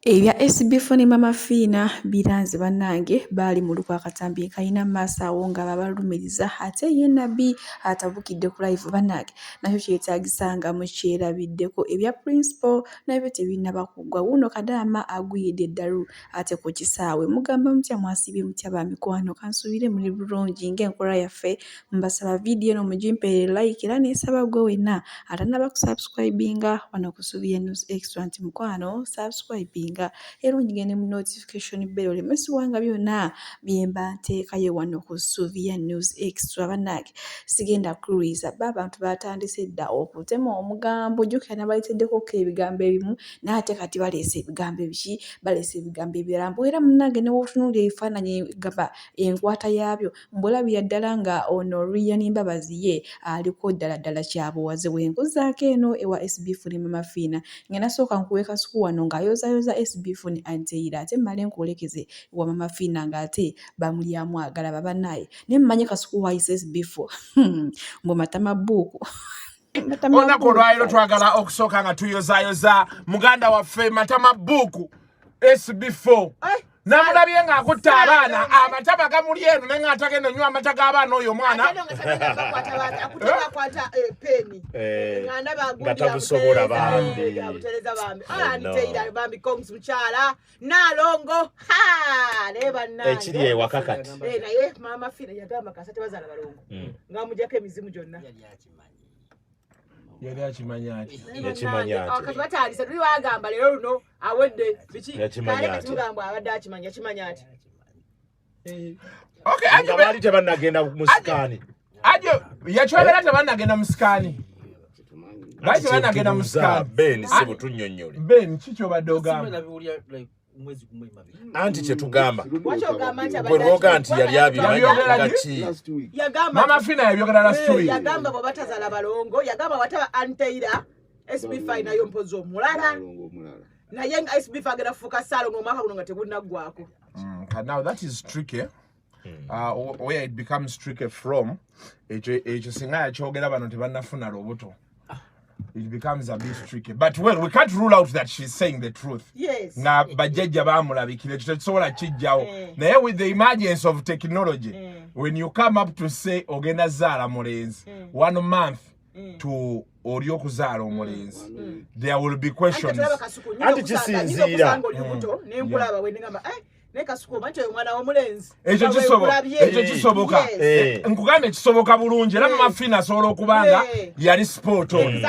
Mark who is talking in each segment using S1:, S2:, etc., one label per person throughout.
S1: Ebya SB4 ne Mama Fiina biranze bannange, baali mu lukwe akatambi nkalina mu maaso awo nga babalumiriza ate ye Nabbi atabukidde ku live bannange nakyo kyetaagisa nga mukyerabiddeko. Ebya Principal nabyo tebinnaba kuggwa, wuuno Kadaama agwiridde eddalu ate ku kisaawe. Mugamba mutya mwasiibye mutya ba mikwano kansuubire muli bulungi ng'enkola yaffe mbasaba vidiyo eno mugimpeere like era nesaba gwe wenna atanaba kusubscribinga wano ku Subiya News Extra nti mukwano subscribinga era onyige ne mu notification bell oleme siwanga byonna byemba nteekayo wano ku Subiya News Extra. Bannange sigenda kulwiza ba abantu batandise dda okutema omugambo jjukira nabaleeteddekoko ebigambo ebimu naye ate kati baleese ebigambo ebiki baleese ebigambo ebirala mbu era munnange newotunuulira ebifaananyi gamba enkwata yaabyo Mbu olabira ddala nga ono Lilian Mbabazi ye aliko ddala ddala kyabuwaze. Bwenkuzaako eno ewa SB Funi Mama Fiina ngenda sooka nkuwe kasuku wano ng'ayozaayoza SB Funi Anteira ate mmale nkwolekeze ewa Mama Fiina ng'ate bamulyamu agalaba bannaaye naye mumanyi kasuku waayise SB4 mbu matama bbuuku.
S2: Olunaku olwaleero twagala okusooka nga tuyozayoza muganda waffe Matama Buuku SB4
S3: eh,
S2: namulabye ng'akutta abaana amatama gamuli eno naye nga atagenda onywa amata g'abaana oyo omwana
S3: eh,
S4: nga tabusobola bambi
S3: mukyala nalongo naye bannange
S4: ekiri ewaka kati
S3: eh, naye maama fina yagamba kasa tebazaala balongo nga mujako emizimu gyonna
S2: yali akimanya ati
S4: yakimanya ati
S3: kati batandise tuli bagamba leero luno awedde biki
S4: Yakimanya
S3: kale kati
S4: ati.
S3: mugamba abadde akimanya yakimanya ati
S2: okay
S4: nga baali tebannagenda mu sikaani
S2: ajo yakyogera tebannagenda mu sikaani baali tebannagenda mu sikaani
S4: Ben si butunnyonnyole
S2: Ben kiki obadde ogamba
S5: mwezi gumu emabega
S4: anti kyetugamba
S3: Lwaki ogamba nti
S4: gwe
S3: abadde
S4: lwoga nti yali abimanyi
S2: Yabyogera
S4: nga
S2: ddi?
S4: ki
S3: yagamba
S2: Mama Fina yabyogera last
S3: Eh,
S2: week
S3: yagamba bwe batazaala balongo yagamba wataba anteira SB5 nayo mpozi omulala naye nga SB5 agenda kufuuka Ssaalongo omwaka guno nga tegunnaggwako.
S2: Now that is tricky. Where it becomes tricky from ekyo ekyo singa yakyogera bano tebannafuna lubuto it becomes a bit tricky, but well, we can't rule out that she's saying the truth nga bajjajja bamulabikira ekyo tekisobola kijjawo naye with the emergence of technology when you come up to say ogenda zaala mulenzi one month to oli okuzaala omulenzi there will be
S3: Anti
S2: questions.
S3: tulaba Kasuku nyinza
S4: Anti
S3: okusanga
S4: kisinziira.
S3: oli lubuto nenkulaba we nengamba eh naye Kasuku omanyi nti oyo mwana w'omulenzi
S2: Ekyo
S3: Nga bwe
S2: ekyo kisoboka.
S3: Yes.
S2: Nkugambye kisoboka bulungi era Mama Fina asobola okuba nga yali spot on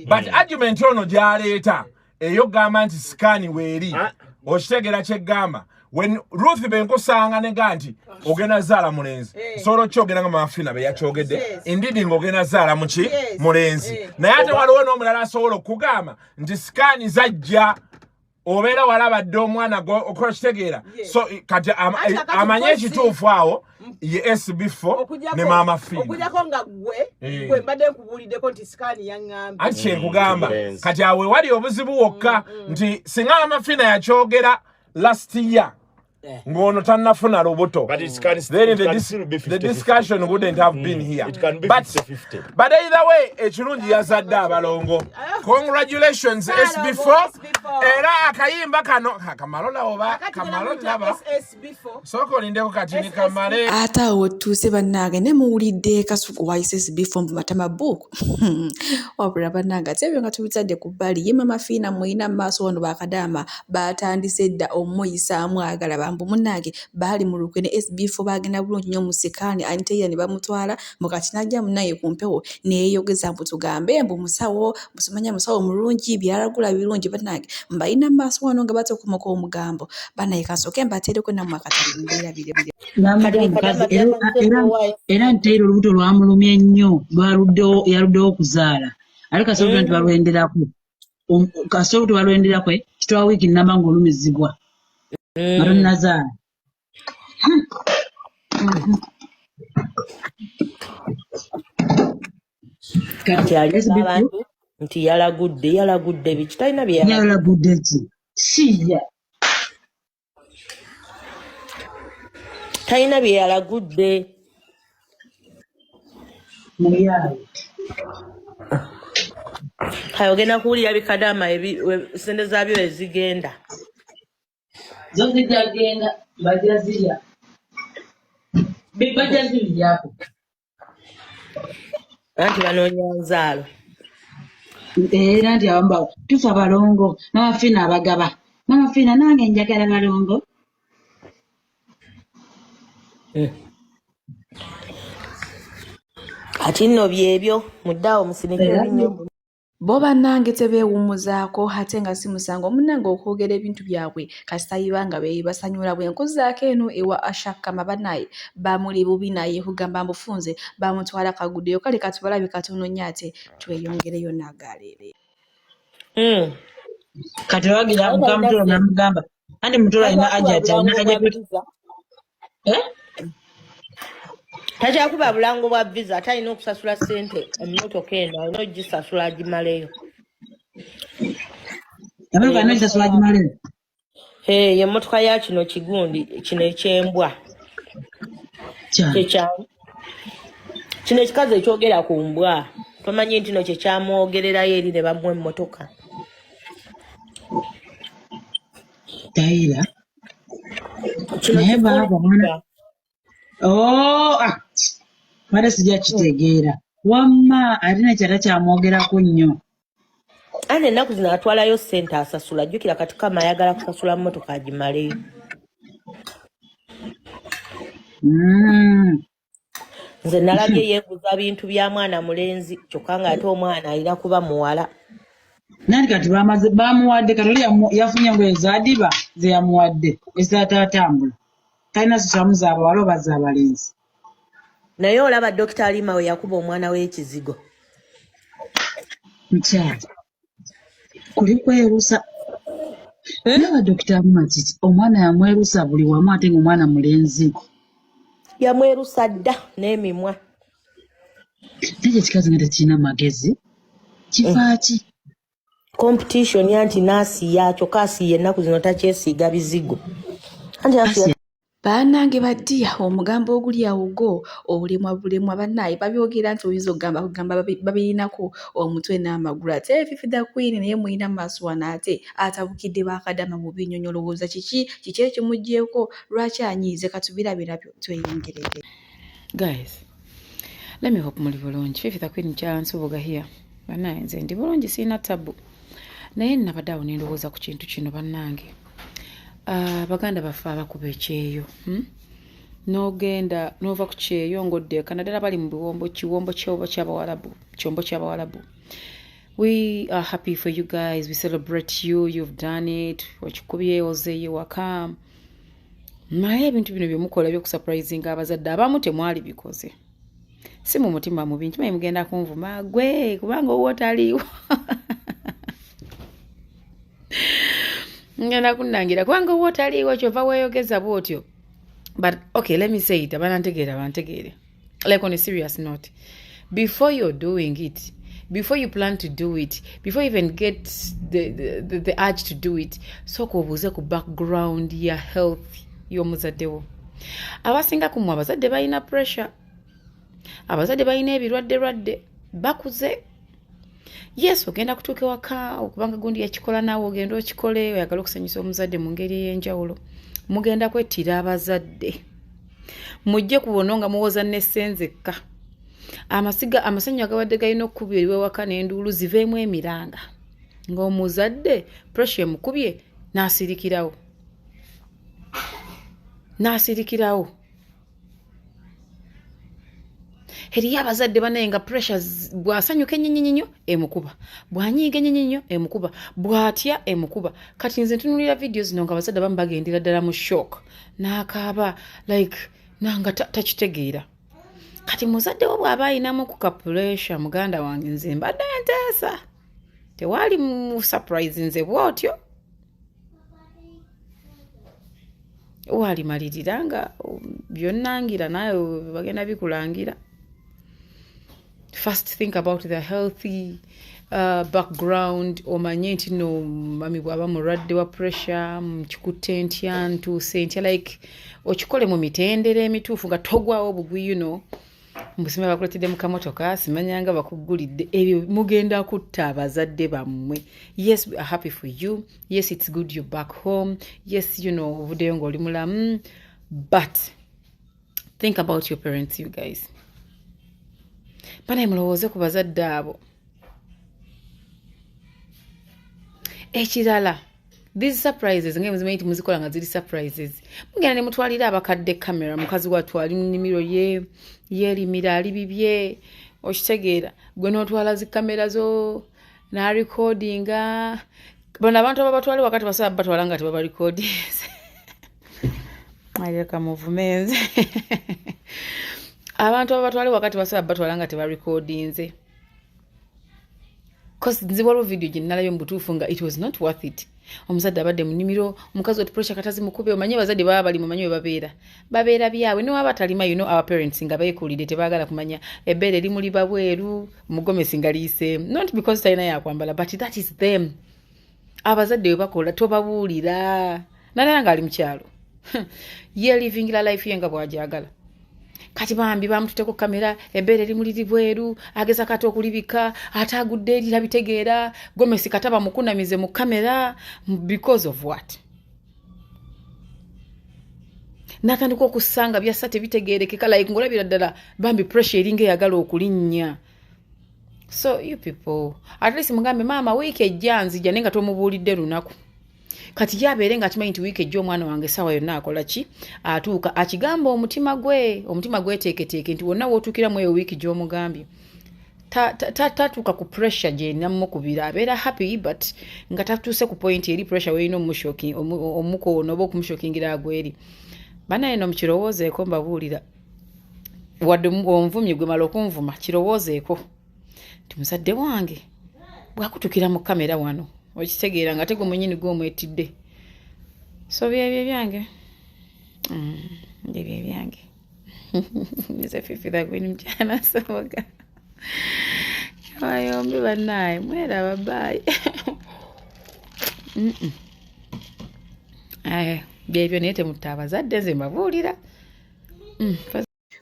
S2: but argument ono gy'aleeta eyogamba nti sikaani weeri
S4: Ah.
S2: okitegeera kyeggamba when Ruth benkusanga nega nti ogenda zaala mulenzi nsobola okyogera nga Mama Fina be yakyogedde indeed ng'ogenda zaala muki mulenzi naye ate waliwo n'omulala asobola okugamba nti sikaani zajja obeera walabadde omwana okola kitegeera so kati
S3: Anti kakati
S2: amanye ekituufu awo ye SB4 ne Maama Fina.
S3: Okujjako nga gwe gwe mbadde nkubuuliddeko nti sikaani yaŋŋambye.
S2: Anti kyenkugamba
S4: Mulenzi.
S2: Kati awe wali obuzibu wokka nti singa Maama Fina yakyogera last year ng'ono tannafuna lubuto
S4: But it can,
S2: then
S4: it
S2: the,
S4: can still be
S2: the
S4: 50-50.
S2: discussion wouldn't have been here.
S4: It can be
S2: But,
S4: 50-50.
S2: but either way ekirungi yazadde abalongo. Congratulations
S3: Saalongo,
S2: SB4.
S3: SB4.
S2: Era akayimba kano kamalo oba
S3: Kakati
S2: kamalo
S3: genda
S2: laba
S3: muyita SSB4.
S2: Sooka olindeko kati ni kamale.
S1: Ate awo wetutuuse bannange ne muwulidde Kasuku wayise SB4 mu matama book wabula bannange ate ebyo nga tubitadde ku bbali ye Mama Fiina muyina mu maaso wano bakadaama batandise dda omuyisaamu agalaba mbu munnange baali mu lukwe ne SB4 bagenda bulungi nnyo mu sikaani anteira ne bamutwala mbu kati najja munnange ku mpewo neeyogeza mbu tugambe mbu musawo musimanya musawo mulungi byalagula birungi bannange mbalina mu maaso wano nga batokomoka omugambo bannange kansooke mbateereko nammwe akatambi mbeerabire.
S6: N'amugamba omukazi era nteera olubuto lwamulumye nnyo lwaluddewo yaluddewo okuzaala ate kasooka nti balwenderako kasooka olubuto balwenderako kitwala wiiki nnamba ng'olumizibwa nga tonnazaala.
S7: Kati
S6: Kati
S7: alimba
S6: SB4
S7: abantu nti yalagudde yalagudde biki talina bye yalagudde.
S6: Yalagudde ki siya
S7: Talina bye yalagudde.
S6: Muyaaye.
S7: Kale ogenda kuwulira bikadaama sente zaabyo ezigenda.
S6: Zo zijja genda bajja zirya. Bajja ziryako.
S7: Anti banoonya nzaalo.
S6: Era nti abamu tufa balongo, Mama Fiina abagaba. Mama Fiina nange njagala balongo.
S7: Kati nno byebyo mudde awo musinike ebinnyo.
S1: Bo bannange tebeewummuzaako ate nga si musango munnange okwogera ebintu byabwe kasita biba nga bebibasanyula. Bwe nkuzaako eno ewa Asha Kama bannaye bamuli bubi naye kugamba mbufunze bamutwala kaguddeyo kale katubalabe katono nnyo ate tweyongereyo nagaleero.
S6: Kati wagira mukamutola namugamba anti mutola alina ajati alina ajati. Eh?
S7: Takyakuba bulango bwa visa ate alina okusasula ssente emmotoka eno alina ogisasula agimaleyo.
S6: Emmotoka alina ogisasula agimaleyo?
S7: Ye emmotoka ya kino kigundi kino ekyembwa. Kino ekikazi ekyogera ku mbwa tomanyi nti no kyekyamwogererayo eri ne bamuwa emmotoka.
S6: Tayira. Naye baaba mwana. Oh, ah. Mbadde sijja kitegeera. Wamma ate nekyata kyamwogerako nnyo.
S7: Anti ennaku zino atwalayo ssente asasula jjukira kati kama ayagala kusasula mmotoka agimaleyo. Nze nalabye yeeguza bintu bya mwana mulenzi kyokka ng'ate omwana alina kuba muwala.
S6: Nanti kati bamaze bamuwadde kati oli yafunye engoye zadiba ze yamuwadde ezitaatambula. Talina ziswamu z'abawala oba z'abalenzi.
S7: Naye olaba Dokita Alima we yakuba omwana w'ekizigo.
S6: Mukyala kuli kwerusa. Naye Dokita Alima kiki omwana yamwerusa buli wamu ate ng'omwana mulenzi.
S7: Yamwerusa dda n'emimwa.
S6: Naye ekikazi nga tekirina magezi kifa ki?
S7: Competition anti n'asiya kyokka asiya ennaku zino takyesiiga bizigo. Anti asiya
S1: Bannange baddiya omugambo oguli awo gwo obulemwa bulemwa bannaye babyogera nti oyinza okugamba kugamba babirinako omutwe n'amagulu ate Fifi da Queen naye mulina maaso wano ate atabukidde bakadama bubi nnyo nnyo olowooza kiki kiki ekimuggyeeko lwaki anyiize katubirabe nabyo tweyongerere.
S8: Guys, let me hope muli bulungi. Fifi the Queen mukyala Nsubuga here. Bannange nze ndi bulungi sirina tabu. Naye nabadde awo ne ndowooza ku kintu kino bannange. Baganda baffe abakuba ekyeyo. N'ogenda n'ova ku kyeyo ng'odda eka naddala bali mu biwombo kiwombo kyoba ky'abawalabu kyombo ky'abawalabu. We are happy for you guys. We celebrate you. You've done it. Okikubye ozeeyo waka. Naye ebintu bino bye mukola by'okusurprisinga abazadde abamu temwali bikoze. Si mu mutima mubi nkimanyi mugenda kunvuma gwe kubanga owuwo taliiwo. Ngenda kunnangira kubanga owuwo taliiwo kyova weeyogeza bw'otyo. But okay, let me say it. Abanantegeera bantegeere. Like on a serious note, before you're doing it, before you plan to do it, before you even get the urge to do it, sooka obuuze ku background ya health y'omuzadde wo. Abasinga ku mmwe abazadde balina pressure, abazadde balina ebirwadde-lwadde, bakuze. Yes, ogenda kutuuka ewaka okubanga gundi yakikola naawe ogenda okikole, oyagala okusanyusa omuzadde mu ngeri ey'enjawulo. Mugenda kwettira abazadde. Mujje ku bono nga muwoza nessenzekka. Amasiga amasanyu agabadde galina okukubirwa ewaka n'enduulu ziveemu emiranga. Ng'omuzadde pressure emukubye n'asirikirawo. N'asirikirawo. Eriyo abazadde banaye nga pressure bw'asanyuka ennyo emukuba, bw'anyiiga ennyo emukuba, bw'atya emukuba. Kati nze ntunuulira vidiyo zino nga abazadde abamu bagendera ddala mu shock n'akaaba like nanga takitegeera. Kati muzadde wo bw'aba ayinamu ku ka pressure muganda wange nze mbadde nteesa tewali mu surprise nze bw'otyo walimalirira nga byonnangira naawe bagenda bikulangira. First think about the healthy background omanye nti no mami bw'aba mulwadde wa pressure nkikutte ntya ntuuse ntya like okikole mu mitendera emituufu nga togwawo bugwi you know. Mbusima bakuletedde mu kamotoka, simanyanga bakugulidde. Ebyo mugenda kutta abazadde bammwe. Yes, we are happy for you. Yes, it's good you're back home. Yes, you know, ovuddeyo ng'oli mulamu. But think about your parents, you guys. Banaye mulowooze ku bazadde abo. Ekirala, these surprises nga muzimanyi nti muzikola nga ziri surprises, mugenda ne mutwalira abakadde kamera, mukazi wattu ali mu nnimiro ye yeerimira ali bibye, okitegeera, gwe n'otwala zi kamera zo n'arekodinga. Bano abantu ababatwala wakati basobola batwala nga tebabarekodinze. Aleka muvume nze. Abantu ababatwala wakati basobola batwala nga tebarekodinze. Cause nze waliwo video gye nalabye mu butuufu nga it was not worth it. Omuzadde abadde mu nnimiro, omukazi oti pressure katazi mukube, omanye abazadde baba bali mumanyi we babeera. Babeera byabwe, ne waba talima, you know our parents nga beekuulidde tebaagala kumanya ebbeere limuli babweru, omugomesi nga liyiseemu. Not because talina yakwambala, but that is them. Abazadde bwe bakola tobabuulira. Naddala ng'ali mu kyalo. Ye livingira life ye nga bw'agyagala. Kati bambi bamututeko kamera, ebbeere limuli libweru, ageza kati okulibika, ate agudde eri tabitegeera, gomesi kata bamukunamize mu kamera, because of what? N'atandika okusanga byassa tebitegeerekeka, like ng'olabira ddala bambi pressure eringa eyagala okulinnya. So you people, at least mugambe maama wiiki ejja nzija, naye nga tomubuulidde lunaku. Kati yabeere nga akimanyi nti wiiki ejja omwana wange essaawa yonna akola ki, atuuka akigamba omutima gwe, omutima gweteeketeeke nti wonna w'otuukira mu eyo wiiki gy'omugambye tatuuka ku pressure gy'enamukubira, abeera happy but nga tatuuse ku point eri pressure weerina omukoona oba okumushokingira agweri. Banaye no mukirowoozeeko, mbabuulira, wadde onvumye gwe mala okunvuma, kirowoozeeko nti muzadde wange bw'akutukira mu kamera wano okitegeera nga ate gwe mwennyini gw'omwetidde. So byebyo ebyange, byebyo ebyange. Nze Fifi the Queen mukyala Nsoboga. Abayombi bannaaye mweraba, bye. Byebyo, naye temutta abazadde, nze mbabuulira.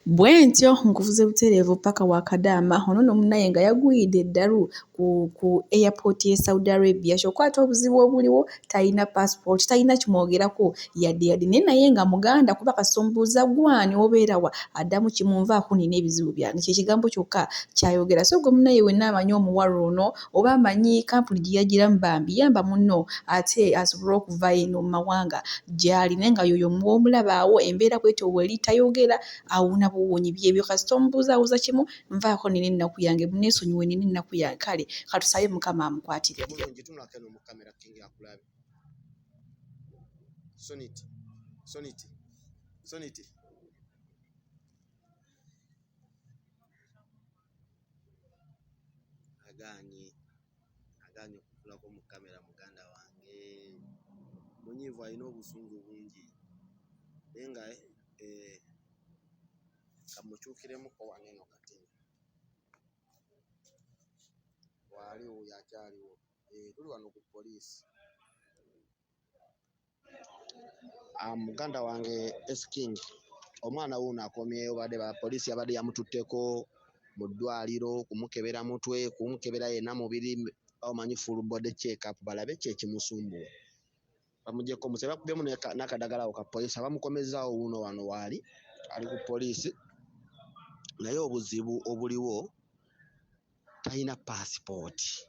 S1: Bwe ntyo nkuvuze butereevu paka wa Kadaama. Ono nno munnaye nga yagwidde eddalu ku airport y'e Saudi Arabia, kyokka ate obuzibu obuliwo talina passport, talina kimwogerako yadde yadde, naye nga muganda kuba kasombuuza gwani obeera wa, addamu kimunvaako nina ebizibu byange, kye kigambo kyokka ky'ayogera. So gwe munnaye wenna amanyi omuwala ono oba amanyi kampuni gye yagiramu, bambi yamba munno ate asobole okuva eno mu mawanga gy'ali, naye nga y'oyo omulaba awo embeera bw'etyo w'eri, tayogera, awuuna buwuunyi. Byebyo kasita omubuuzaabuuza kimu, nvaako nina ennaku yange, muneesonyiwe nina ennaku yange. Kale katusabe Mukama amukwatirire.
S9: Bulungi, tunulako eno mu kamera King akulabe. Soniti, Soniti, Soniti. Agaanye okutunulako mu kamera muganda wange. Munyiivu, alina obusungu bungi. Naye nga kamukyukiremuko wano eno katini. Waali oyo akyaliwo. Tuli wano ku poliisi. Muganda wange S King, omwana wuuno akomyewo, badde ba poliisi yabadde yamututteko mu ddwaliro kumukebera mutwe, kumukebera yenna mubiri, omanyi full body check up, balabe ki ekimusumbuwa. Bamuggyeko omusaayi, bakubyemu n'akadagala awo ka poliisi, abamukomezaawo wuuno wano waali, ali ku poliisi. Naye obuzibu obuliwo, talina paasipooti.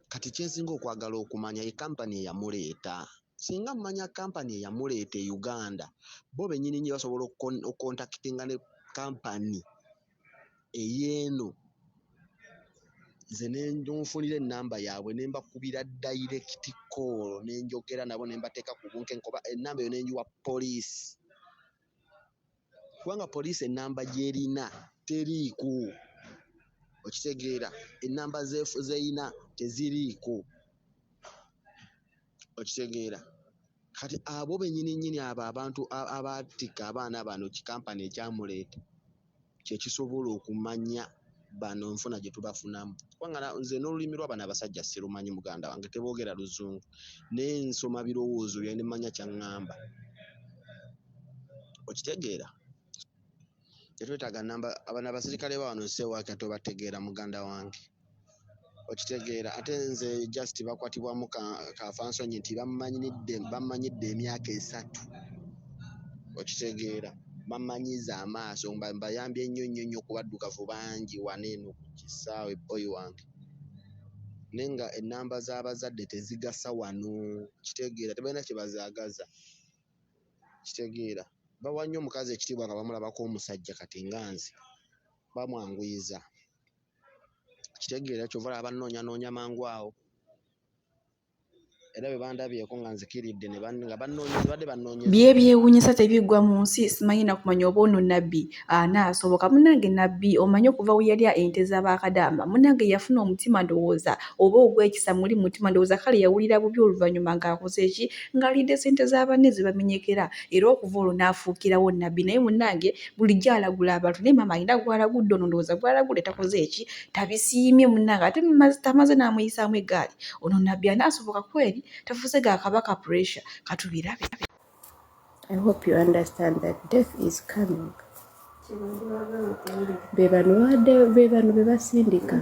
S9: Kati kye nsinga okwagala okumanya ye kampani eyamuleeta. Singa mmanya kampani eyamuleeta e Uganda, bo bennyini nnyo basobola okukontakitinga ne kampani ey'eno. Nze ne nfunira ennamba yaabwe ne mbakubira direct call ne njogera nabo ne mbateeka ku bunkenke oba ennamba eyo ne ngiwa poliisi. Kubanga poliisi ennamba gy'erina teriiko. Okitegeera, ennamba z'erina teziriiko. Okitegeera. Kati abo bennyini nnyini abo abantu abaatikka abaana bano kikampani ekyamuleeta kye kisobola okumanya bano nfuna gye tubafunamu. Kubanga nze n'olulimi lwa bano abasajja sirumanyi muganda wange, teboogera luzungu. Naye nsoma birowoozo bye ne mmanya ky'aŋŋamba. Okitegeera. Tetwetaaga namba abano abasirikale ba wano sewaka tobategeera muganda wange. Okitegeera ate nze just bakwatibwamu kafansonyi nti bammanyidde emyaka 3. Okitegeera bammanyiza amaaso mbayambye nnyo nnyo nnyo ku baddugavu bangi wano eno ku kisaawe boy wange. Naye nga ennamba z'abazadde tezigasa wano kitegeera tebalina kye bazaagaza. Kitegeera bawa nnyo omukazi ekitiibwa nga bamulabako omusajja kati nga nze bamwanguyiza. Kitegeera kyova olaba bannoonyanoonya mangu awo. Era bwe bandabyeko nga nzikiridde nga bannoonyeza badde bannoonyeza.
S1: Byebyewuunyisa tebiggwa mu nsi simanyi na kumanya oba ono Nabbi anaasoboka. Munnange Nabbi omanyi okuva we yalya ente za Bakadaama munnange yafuna omutima ndowooza oba ogw'ekisa muli mu mutima ndowooza kale yawulira bubi oluvannyuma ng'akoze ki ng'alidde ssente za banne ze bamenyekera era okuva olwo n'afuukirawo Nabbi. Naye munnange bulijjo alagula abantu naye maama alina gw'alagudde ono ndowooza gw'alagudde takoze ki tabisiimye munnange ate tamaze n'amuyisaamu eggaali. Ono Nabbi anaasoboka kweri tafuuse ga kabaka pressure katubirabe.
S10: I hope you understand that death is coming. Be bano be basindika.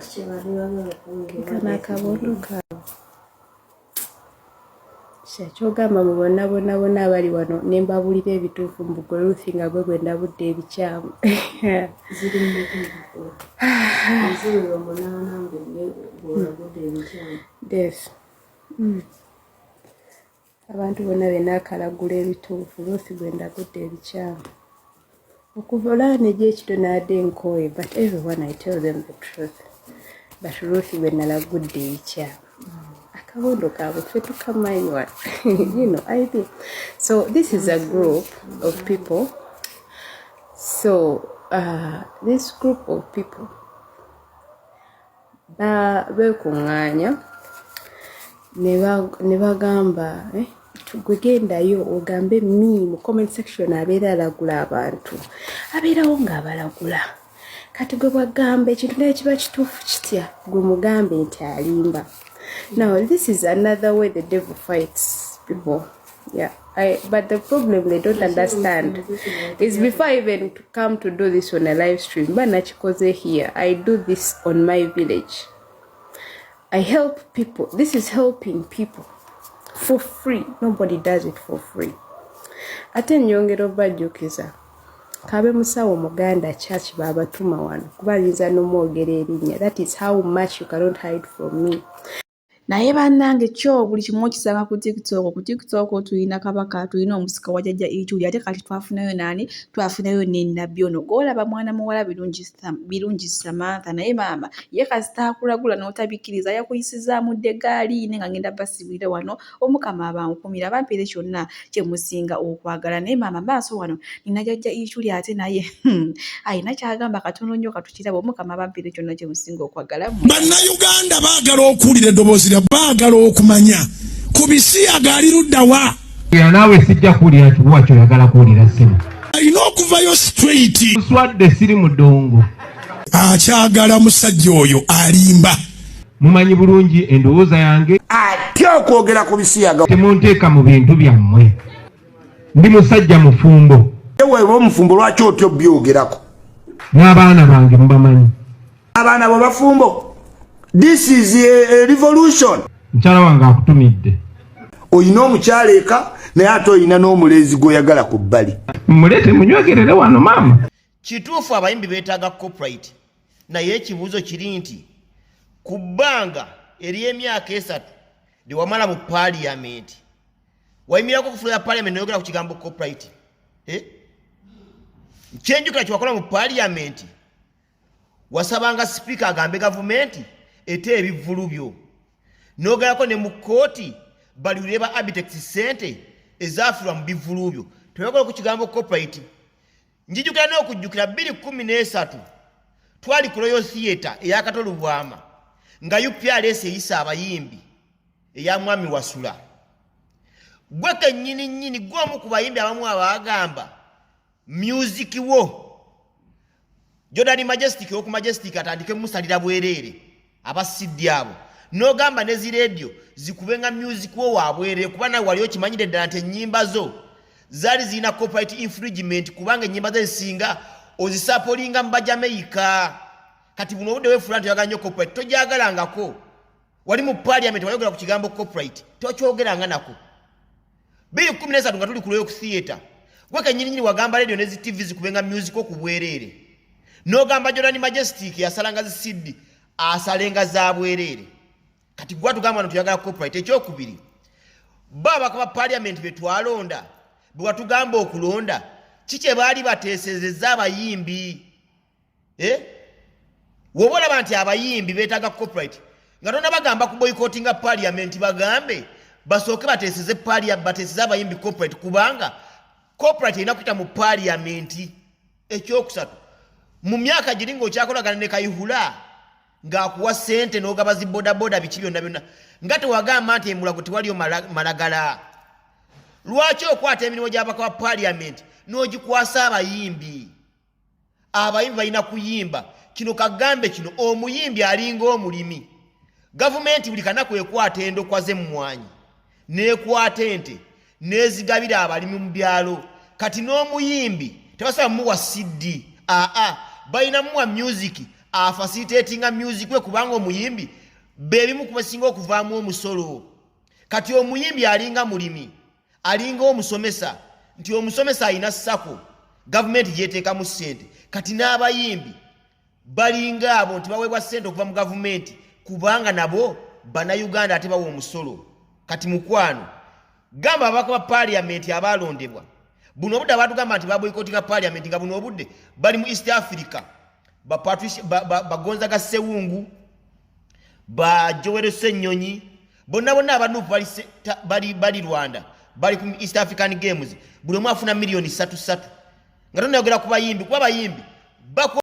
S10: Kano akabondo kaabwe. Kyogamba mu bonna bonna bonna abali wano ne mbabuulira ebituufu mbu gwe Ruth nga gwe gwe ndabudde ebikyamu. Death. Abantu bonna be naakalagula ebituufu Ruth gwe ndagudde ebikyamu. Okuva olaba ne gyekito n'adde nkooye but everyone I tell them the truth. But Ruth gwe nalagudde ebikyamu. Akabondo kaabwe ffe tukamanyi wano. You know, I think. So this is a group of people. So this group of people beekuŋŋaanya ne bagamba gwe gendayo ogambe me mu comment section abeera alagula abantu abeerawo ng'abalagula. Kati gwe bwagamba ekintu naye kiba kituufu kitya gwe mugambe nti alimba. Now this is another way the devil fights people. Yeah, but the problem they don't understand is before I even to come to do this on a live stream, banakikoze here. I do this on my village. I help people. This is helping people for free. Nobody does it for free. Ate nnyongera obajjukiza kabe musawo muganda church babatuma wano kuba nyinza n'omwogera erinnya. That is how much you cannot hide from me.
S1: Naye bannange kyo buli kimu okisanga ku TikTok. Ku TikTok tulina kabaka, tulina omusika wa Jjajja Ichuli, ate kati twafunayo naani? Twafunayo ne Nabbi ono gw'olaba mwana muwala Birungi Samantha. Naye maama ye kasita akulagula n'otabikkiriza yakuyisizaamu dda eggaali naye nga ngenda basibulira wano Omukama abankumira abampeere kyonna kye musinga okwagala. Naye maama maaso wano nina Jjajja Ichuli ate naye alina ky'agamba katono nnyo katukirabe. Omukama abampeere kyonna kye musinga okwagala.
S11: Bannayuganda baagala okuwulira eddoboozi lya baagala okumanya ku bisiyaga ali ludda wa.
S12: Naawe sijja kuwulira kibuwa kyoyagala kuwulira ssebo.
S11: Alina okuvayo straight.
S12: Nswadde siri mudongo.
S11: Akyagala musajja oyo alimba.
S12: Mumanyi bulungi endowooza yange.
S13: Atya okwogera ku bisiyaga.
S12: Temunteeka mu bintu byammwe. Ndi musajja mufumbo.
S13: Ewe omufumbo lwaki otya obyogerako?
S12: N'abaana bange mubamanyi.
S13: Abaana bo bafumbo. This is a revolution.
S12: Mukyala wange akutumidde.
S13: Oyina omukyala eka naye ate oyina n'omulenzi gw'oyagala ku bbali.
S12: Muleete munywegerere wano maama.
S14: Kituufu abayimbi beetaaga copyright, naye ekibuuzo kiri nti ku bbanga ery'emyaka 3 lye wamala mu paaliyamenti wayimirako ku floor ya paaliyamenti noyogera ku kigambo copyright? Kyenjukira kyewakola mu paaliyamenti, wasabanga sipiika agambe gavumenti ete ebivvulu byo, n'ogerako ne mu kkooti baliwulire ba Abitex ssente ezaafirwa mu bivvulu byo. Toyogola ku kigambo copyright. Njijukira n'okujjukira 2013 twali ku Royal Theatre eya Kato Lubwama nga UPRS eyisa abayimbi eya Mwami Wasula. Gwe kennyini nnyini gwe omu ku bayimbi abamu abaagamba music wo Jordan Majestic oku Majestic atandike musalira bwereere aba CD abo, n'ogamba ne zi radio zikube nga music wo wa bwereere, kuba nawe wali okimanyire ddala nti ennyimba zo zaali zirina copyright infringement, kubanga ennyimba zo ezisinga Ozisapolinga mu Bajamaica. Kati buno obudde wefuula nti oyagala nnyo copyright, togyagalangako. Wali mu parliament wayogera ku kigambo copyright? Tokyogeranga nako. 2013 nga tuli ku Royal Theatre, gwe kenyininyini wagamba radio ne zi TV zikubenga music ku bwereere, n'ogamba Jordan Majestic yasalanga zi CD asalenga za bwereere. Kati gwe atugamba nti tuyagala copyright. Ekyokubiri, bo ababaka ba parliament betwalonda, bwe watugamba okulonda, ki kye baali bateesezezza abayimbi? Eh? Woba olaba nti abayimbi beetaaga copyright, nga tonna bagamba ku boycottinga parliament, bagambe basooke bateeseze bateeseze abayimbi copyright, kubanga copyright erina kuyita mu parliament. Ekyokusatu, mu myaka giri ng'okyakolagana ne Kayihura ng'akuwa ssente n'ogaba zi bodaboda, biki byonna byonna, nga tewagamba nti emulago tewaliyo malagala? Lwaki okwata emirimu gy'abaka ba parliament n'ogikwasa abayimbi? Abayimbi balina kuyimba. Kino kagambe kino, omuyimbi alinga omulimi. Gavumenti buli kanaku ekwata endokwa z'emmwanyi n'ekwata ente n'ezigabira abalimi mu byalo. Kati n'omuyimbi tebasobola muwa CD, aa, balina muwa music afacilitatinga music we, kubanga omuyimbi bebimu kubasinga okuvaamu omusolo. Kati omuyimbi alinga mulimi, alinga omusomesa, nti omusomesa alina SACCO gavumenti gyeteekamu ssente. Kati n'abayimbi balinga abo nti baweebwa ssente okuva mu gavumenti, kubanga nabo Bannayuganda ate bawa omusolo. Kati mukwano, gamba ababaka ba paaliyamenti abalondebwa buno obudde abatugamba nti baboycottinga paaliyamenti, nga buno obudde bali mu East Africa, bagonzaga Sewungu, ba Joel Ssenyonyi, bonna bonna abanuupu bali Rwanda, bali ku East African Games, buli omu afuna miliyoni 3 3, nga tonayogera ku bayimbi, kuba abayimbi bako